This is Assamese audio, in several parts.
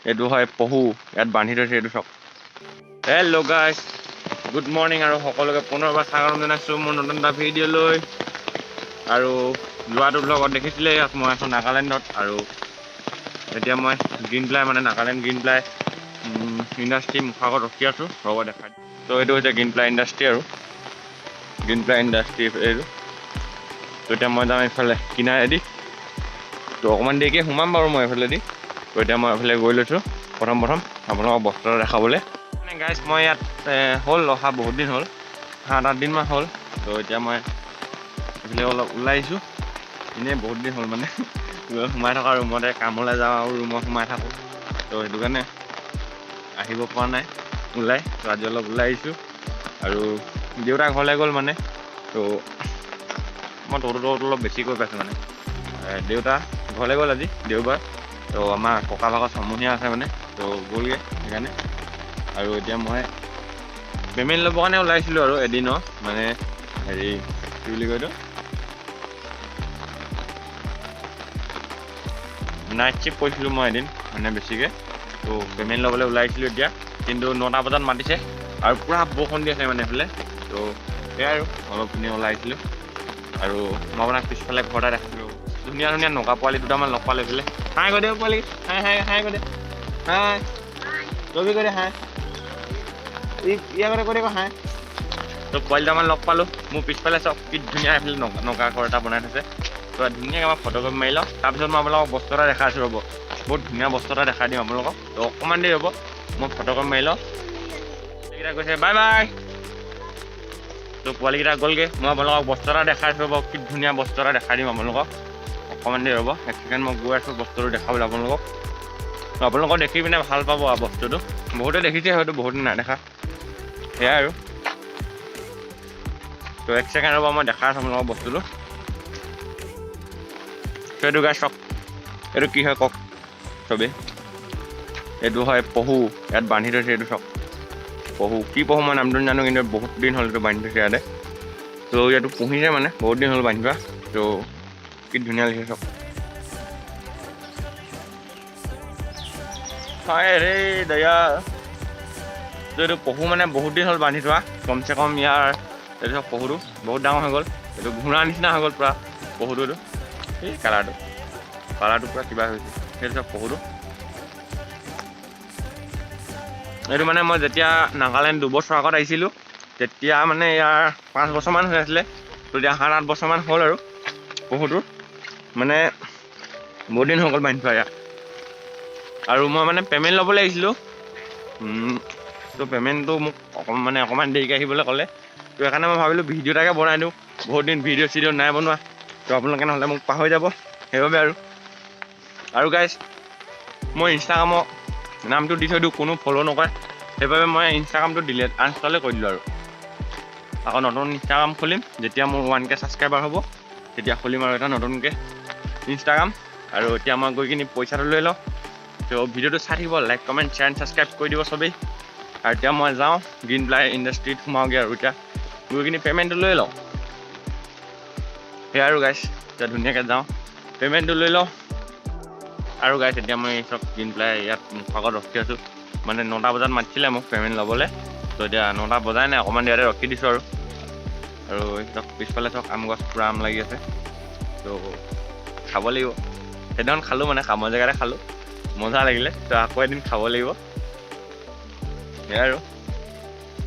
এইটো হয় পহু, ইয়াত বান্ধি থৈছে, এইটো চাওক। হেল্ল' গাইজ, গুড মৰ্ণিং আৰু সকলোকে পুনৰবাৰ স্বাগতম জনাইছোঁ মোৰ নতুন এটা ভিডিঅ'লৈ। আৰু যোৱাটো ব্লগত দেখিছিলে ইয়াত মই আছোঁ নাগালেণ্ডত, আৰু এতিয়া মই গ্ৰীণ প্লাই মানে নাগালেণ্ড গ্ৰীণ প্লাই ইণ্ডাষ্ট্ৰী মুখৰ আগত ৰখি আছোঁ, ৰ'ব দেখাই। তো এইটো হৈছে গ্ৰীণ প্লাই ইণ্ডাষ্ট্ৰী আৰু গ্ৰীণ প্লাই ইণ্ডাষ্ট্ৰী এইটো। তো এতিয়া মই যাম এইফালে কিনাৰেদি, তো অকণমান দেৰিকৈ সোমাম বাৰু মই এইফালেদি। তো এতিয়া মই এইফালে গৈ লৈছোঁ প্ৰথম প্ৰথম আপোনালোকক বস্তু এটা দেখাবলৈ। মানে গাইজ মই ইয়াত হ'ল অহা বহুত দিন হ'ল, 7-8 দিনমান হ'ল। তো এতিয়া মই এইফালে অলপ ওলাই আহিছোঁ, এনেই বহুত দিন হ'ল মানে সোমাই থকা ৰুমতে, কামলৈ যাওঁ আৰু ৰুমত সোমাই থাকোঁ, তো সেইটো কাৰণে আহিব পৰা নাই ওলাই। তো আজি অলপ ওলাই আহিছোঁ আৰু দেউতা ঘৰলৈ গ'ল মানে, তো মই তৌটো তৌটো অলপ বেছিকৈ পাইছোঁ মানে। দেউতা ঘৰলৈ গ'ল আজি দেওবাৰ, তো আমাৰ ককা ভাগৰ চমহীয়া আছে মানে, তো গ'লগৈ সেইকাৰণে। আৰু এতিয়া মই পে'মেণ্ট ল'বৰ কাৰণে ওলাইছিলোঁ আৰু এদিনৰ মানে হেৰি কি বুলি কয় এইটো নাইট শ্বিফ্ট কৰিছিলোঁ মই এদিন মানে বেছিকৈ, তো পে'মেণ্ট ল'বলৈ ওলাইছিলোঁ এতিয়া, কিন্তু 9টা বজাত মাতিছে আৰু পূৰা বৰষুণ দি আছে মানে এইফালে। তো সেয়াই আৰু অলপ এনেই ওলাই আহিছিলোঁ। আৰু মই আপোনাক পিছফালে ঘৰ এটা দেখাইছিলোঁ, ধুনীয়া ধুনীয়া নগা পোৱালি দুটামান লগ পালোঁ এইফালে। হাই কৈ দে পোৱালি, হাই হাই হাই কৈ দে, হাই ৰবি কৈ দে হাই, ইয়াৰ আগতে কৈ দে হাই। তো পোৱালি দুটামান লগ পালোঁ, মোৰ পিছফালে চব কি ধুনীয়া এইফালে নগা ঘৰ এটা বনাই থৈছে। তো ধুনীয়াকৈ মই ফটোকপি মাৰি লওঁ, তাৰপিছত মই আপোনালোকক বস্তু এটা দেখাই আছোঁ ৰ'ব, বহুত ধুনীয়া বস্তু এটা দেখাই দিম আপোনালোকক। তো অকণমান দেৰি হ'ব, মই ফটোকপি মাৰি লওঁ। এইকেইটা কৈছে বাই বাই। তো পোৱালিকেইটা গ'লগৈ, মই আপোনালোকক বস্তু এটা দেখাই আছোঁ ৰ'ব, কি ধুনীয়া বস্তু এটা দেখাই দিম আপোনালোকক। অকণমান দেৰি হ'ব, এক ছেকেণ্ড মই গৈ আছোঁ বস্তুটো দেখাবলৈ আপোনালোকক। তো আপোনালোকক দেখি পিনে ভাল পাব আৰু বস্তুটো, বহুতে দেখিছে হয়তো, বহুতে নাই দেখা, সেয়াই আৰু। তো এক ছেকেণ্ড ৰ'ব, মই দেখাই আছোঁ আপোনালোকক বস্তুটো। তো এইটো গাইজ চাওক, এইটো কি হয় কওক চবেই। এইটো হয় পহু, ইয়াত বান্ধি থৈছে, এইটো চাওক পহু। কি পহু মই নামটো নাজানো, কিন্তু বহুত দিন হ'ল এইটো বান্ধি থৈছে ইয়াতে। তো ইয়াতো পুহিছে মানে বহুত দিন হ'ল বান্ধি থোৱা। তো কি ধুনীয়া লাগিছে চাওক। হয় ৰে দয়া। তো এইটো পহু মানে বহুত দিন হ'ল বান্ধি থোৱা, কমচে কম ইয়াৰ এইটো চাওক পহুটো বহুত ডাঙৰ হৈ গ'ল, এইটো ঘোঁৰা নিচিনা হৈ গ'ল পূৰা পহুটো। এইটো এই কালাৰটো, কালাৰটো পূৰা কিবা হৈছে। সেইটো চাওক পহুটো। এইটো মানে মই যেতিয়া নাগালেণ্ড 2 বছৰ আগত আহিছিলোঁ, তেতিয়া মানে ইয়াৰ 5 বছৰমান হৈ আছিলে, তেতিয়া 7-8 বছৰমান হ'ল আৰু পহুটোৰ, মানে বহুত দিন হৈ গ'ল বান্ধি থোৱা ইয়াত। আৰু মই মানে পে'মেণ্ট ল'বলৈ আহিছিলোঁ, তো পে'মেণ্টটো মোক অকণমান মানে অকণমান দেৰিকৈ আহিবলৈ ক'লে, তো সেইকাৰণে মই ভাবিলোঁ ভিডিঅ' এটাকে বনাই দিওঁ, বহুত দিন ভিডিঅ' চিডিঅ' নাই বনোৱা, তো আপোনালোকে নহ'লে মোক পাহৰি যাব সেইবাবে আৰু। আৰু গাইজ মই ইনষ্টাগ্ৰামৰ নামটো দি থৈ দিওঁ, কোনো ফ'ল' নকৰে, সেইবাবে মই ইনষ্টাগ্ৰামটো ডিলিট আনইনষ্টলে কৰি দিলোঁ আৰু। আকৌ নতুন ইনষ্টাগ্ৰাম খুলিম যেতিয়া মোৰ 1K subscriber হ'ব, তেতিয়া খুলিম আৰু এটা নতুনকৈ ইনষ্টাগ্ৰাম। আৰু এতিয়া মই গৈ কিনি পইচাটো লৈ লওঁ। তো ভিডিঅ'টো চাই থাকিব, like comment share and subscribe কৰি দিব চবেই। আৰু এতিয়া মই যাওঁ গ্ৰীণ প্লাই ইণ্ডাষ্ট্ৰীত সোমাওঁগৈ আৰু এতিয়া গৈ কিনি পে'মেণ্টটো লৈ লওঁ। সেয়াই আৰু গাইজ, এতিয়া ধুনীয়াকৈ যাওঁ পে'মেণ্টটো লৈ লওঁ। আৰু গাইজ এতিয়া মই চব গ্ৰীণ প্লাই ইয়াত মুখৰ আগত ৰখি আছোঁ, মানে 9টা বজাত মাতিছিলে মোক পে'মেণ্ট ল'বলৈ, তো এতিয়া 9টা বজাই নাই, অকণমান দেৰিতে ৰখি দিছোঁ আৰু। আৰু চব পিছফালে চব আম গছ পূৰা আম লাগি আছে, তো খাব লাগিব। সেইদিনাখন খালোঁ মানে কামৰ জেগাতে খালোঁ, মজা লাগিলে, তো আকৌ এদিন খাব লাগিব, সেয়াই আৰু।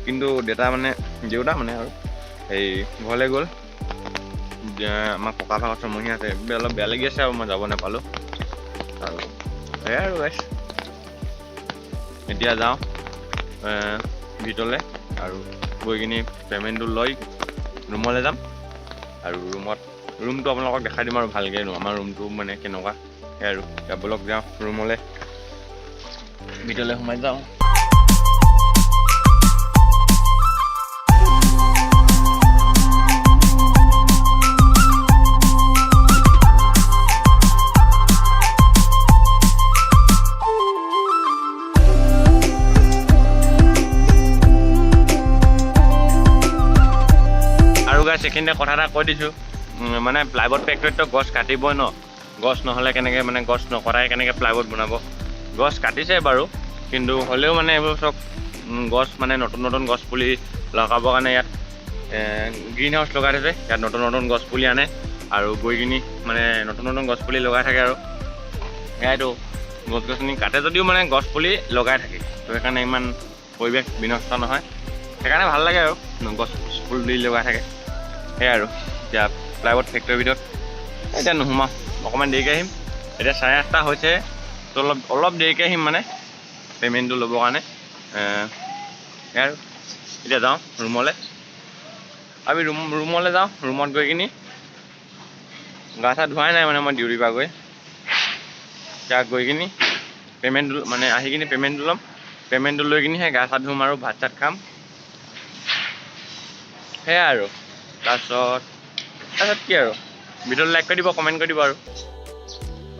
কিন্তু দেউতা মানে দেউতা মানে আৰু এই ঘৰলৈ গ'ল, আমাৰ ককা ভাগৰ চমহীয়া আছে, অলপ বেয়া লাগি আছে আৰু মই যাব নাপালোঁ আৰু সেয়াই আৰু গাইজ। এতিয়া যাওঁ ভিতৰলৈ আৰু গৈ কিনি পে'মেণ্টটো লৈ ৰুমলৈ যাম। আৰু ৰুমটো আপোনালোকক দেখাই দিম আৰু ভালকৈ, আমাৰ ৰুমটো মানে কেনেকুৱা, সেয়াই আৰু। এতিয়া ব'লক যাওঁ ৰুমলৈ, ভিতৰলৈ সোমাই যাওঁ। আৰু গাইজ এইখিনিতে কথা এটা কৈ দিছোঁ, মানে প্লাইবৰ্ড ফেক্টৰীততো গছ কাটিবই ন, গছ নহ'লে কেনেকৈ মানে গছ নকটাই কেনেকৈ প্লাইবৰ্ড বনাব। গছ কাটিছে বাৰু, কিন্তু হ'লেও মানে এইবোৰ চব গছ মানে নতুন নতুন গছ পুলি লগাবৰ কাৰণে ইয়াত গ্ৰীণ হাউচ লগাই থৈছে। ইয়াত নতুন নতুন গছ পুলি আনে আৰু গৈ কিনি মানে নতুন নতুন গছ পুলি লগাই থাকে। আৰু সেয়াইতো, গছ গছনি কাটে যদিও মানে গছ পুলি লগাই থাকে, তো সেইকাৰণে ইমান পৰিৱেশ বিনষ্ট নহয়, সেইকাৰণে ভাল লাগে আৰু গছ পুলি লগাই থাকে। সেয়াই আৰু এতিয়া প্লাইবৰ্ড ফেক্টৰীৰ ভিতৰত এতিয়া নোসোমাওঁ, অকণমান দেৰিকৈ আহিম। এতিয়া 8:30 হৈছে, তো অলপ অলপ দেৰিকৈ আহিম মানে পে'মেণ্টটো ল'বৰ কাৰণে। সেয়াই আৰু এতিয়া যাওঁ ৰুমলৈ। আমি ৰুমলৈ যাওঁ, ৰুমত গৈ কিনি গা চা ধোৱাই নাই মানে মই ডিউটিৰ পৰা গৈ, এতিয়া গৈ কিনি পে'মেণ্টটো মানে আহি কিনি পে'মেণ্টটো ল'ম, পে'মেণ্টটো লৈ কিনিহে গা চা ধুম আৰু ভাত চাত খাম, সেয়াই আৰু। তাৰপিছত কি আৰু, ভিডিঅ'টো লাইক কৰি দিব, কমেণ্ট কৰি দিব আৰু।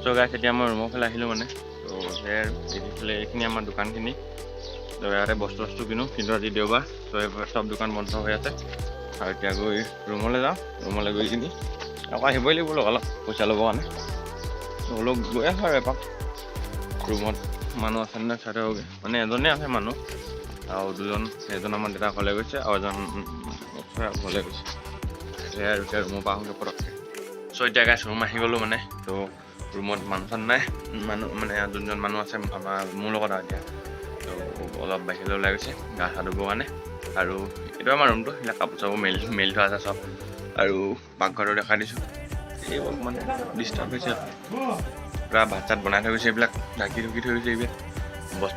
চ' গাইছ, এতিয়া মই ৰুমৰ ফালে আহিলোঁ মানে, ত' সেয়াই আৰু এইফালে এইখিনি আমাৰ দোকানখিনি, ত' ইয়াতে বস্তু চস্তু কিনো, কিন্তু আজি দেওবাৰ, ত' চব দোকান বন্ধ হৈ আছে। আৰু এতিয়া গৈ ৰুমলৈ যাওঁ, ৰুমলৈ গৈ কিনি আকৌ আহিবই লাগিব লগালগ পইচা ল'বৰ কাৰণে, হ'লেও গৈ আছোঁ আৰু এপাক। ৰুমত মানুহ আছে নে চাই থাকোঁগৈ, মানে এজনেই আছে মানুহ আৰু দুজন, এজন আমাৰ দেউতা ঘৰলৈ গৈছে আৰু এজন ঘৰলৈ গৈছে। সেয়াই আৰু এতিয়া ৰুমৰ পৰা আহোঁগৈ পটককৈ। চ' এতিয়া গাইছ ৰুম আহি গ'লোঁ মানে, ত' ৰুমত মানুহ চানুহ নাই, মানুহ মানে যোনজন মানুহ আছে আমাৰ মোৰ লগত আৰু এতিয়া, ত' অলপ বাহিৰলৈ ওলাই গৈছে গা চা ধুবৰ কাৰণে। আৰু এইটো আমাৰ ৰুমটো, সেইবিলাক কাপোৰ চাপোৰ মেলি মেলি থোৱা আছে চব। আৰু পাকঘৰটো দেখাই দিছোঁ, এই অকণমান ডিষ্টাৰ্ব হৈছে, পূৰা ভাত চাত বনাই থৈ গৈছে, এইবিলাক ঢাকি ঢুকি থৈ গৈছে, এইবিলাক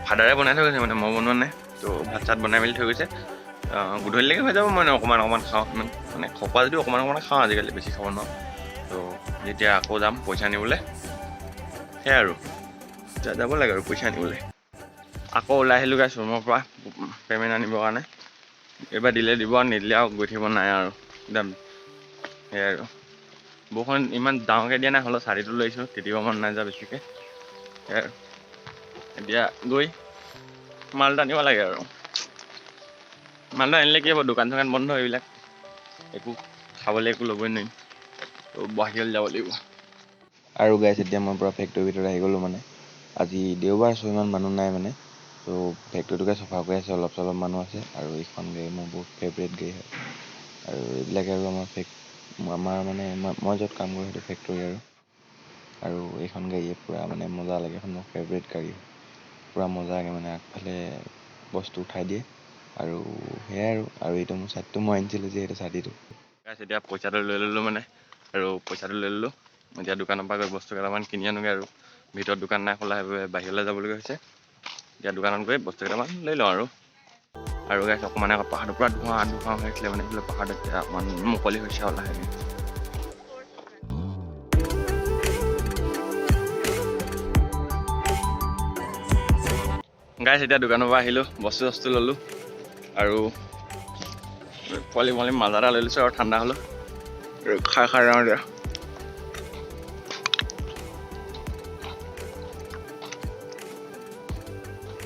ফাদাৰে বনাই থৈ গৈছে মানে, মই বনোৱা নাই। ত' ভাত চাত বনাই মেলি থৈ গৈছে, গধূলিলৈকে হৈ যাব। মই অকণমান অকণমান খাওঁ, মানে খোৱা যদিও অকণমান অকণমান খাওঁ, আজিকালি বেছি খাব নোৱাৰোঁ। ত' যেতিয়া আকৌ যাম পইচা আনিবলৈ, সেয়াই আৰু যাব লাগে আৰু পইচা আনিবলৈ। আকৌ ওলাই আহিলোঁ গাইছ ৰুমৰ পৰা পে'মেণ্ট আনিবৰ কাৰণে। এইবাৰ দিলে দিব আৰু নিদিলে আৰু গৈ থাকিব নাই আৰু একদম। সেয়াই আৰু বৰষুণ ইমান ডাঙৰকৈ দিয়া নাই, হ'লেও ছাতিটো লৈ আহিছোঁ, তিতিব মন নাই যোৱা বেছিকৈ। সেয়াই আৰু এতিয়া গৈ মালটো আনিব লাগে আৰু। মালটো আনিলে কি হ'ব, দোকান চোকান বন্ধ, এইবিলাক একো খাবলৈ একো ল'বই নোৱাৰিম, ত' বাহিৰলৈ যাব লাগিব। আৰু গাইছ, এতিয়া মই পূৰা ফেক্টৰীৰ ভিতৰত আহি গ'লোঁ মানে, আজি দেওবাৰ, চ' ইমান মানুহ নাই মানে, ত' ফেক্টৰীটোকে চফা কৰি আছে, অলপ চলপ মানুহ আছে। আৰু এইখন গাড়ী মোৰ বহুত ফেভৰেট গাড়ী হয়। আৰু এইবিলাকে আৰু আমাৰ আমাৰ মানে মই য'ত কাম কৰোঁ সেইটো ফেক্টৰী আৰু। আৰু এইখন গাড়ীয়ে পূৰা মানে মজা লাগে, এইখন মোৰ ফেভৰেট গাড়ী হয়, পূৰা মজাকৈ মানে আগফালে বস্তু উঠাই দিয়ে। আৰু সেয়াই আৰু, আৰু এইটো মোৰ ছাতিটো মই আনিছিলোঁ যে, এইটো ছাতিটো। গাইছ, এতিয়া পইচাটো লৈ ল'লোঁ মানে, আৰু পইচাটো লৈ ল'লোঁ। এতিয়া দোকানৰ পৰা গৈ বস্তু কেইটামান কিনি আনোগৈ আৰু, ভিতৰত দোকান নাই খোলা, সেইবাবে বাহিৰলৈ যাবলগীয়া হৈছে। এতিয়া দোকানত গৈ বস্তু কেইটামান লৈ লওঁ আৰু। আৰু গাইছ, অকণমান আকৌ পাহাৰটোৰ পৰা ধোঁৱা ধোঁৱা হৈ আছিলে মানে, সেইফালে পাহাৰটো এতিয়া অকণমান মুকলি হৈছে আৰু লাহেকৈ। গাইছ, এতিয়া দোকানৰ পৰা আহিলোঁ, বস্তু চস্তু ল'লোঁ আৰু পোৱালি পোৱালি মাজা এটা লৈ লৈছোঁ আৰু ঠাণ্ডা হ'লোঁ আৰু খাই খাই যাওঁ এতিয়া।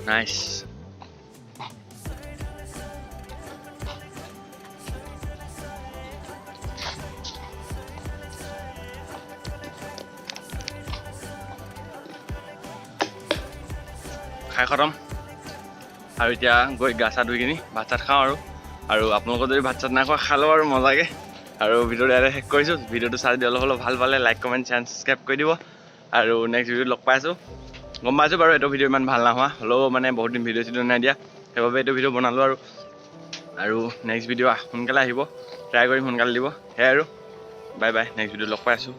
নাইচ। খাই খতম আৰু এতিয়া গৈ গা চা ধুই কিনি ভাত চাত খাওঁ আৰু। আৰু আপোনালোকৰ যদি ভাত চাত নাই খোৱা, খালোঁ আৰু মজাকৈ। আৰু ভিডিঅ'টো ইয়াতে শেষ কৰিছোঁ। ভিডিঅ'টো চাই যদি অলপ অলপ ভাল পালে লাইক, কমেণ্ট, শ্বেয়াৰ, ছাবস্ক্ৰাইব কৰি দিব। আৰু নেক্সট ভিডিঅ'ত লগ পাই আছোঁ। গম পাইছোঁ বাৰু এইটো ভিডিঅ' ইমান ভাল নাই হোৱা, হ'লেও মানে বহুত দিন ভিডিঅ' চিডিঅ' নাই দিয়া, সেইবাবে এইটো ভিডিঅ' বনালোঁ আৰু। আৰু নেক্সট ভিডিঅ' সোনকালে আহিব, ট্ৰাই কৰিম সোনকালে দিব। সেয়াই আৰু বাই বাই, নেক্সট ভিডিঅ'ত লগ পাই আছোঁ।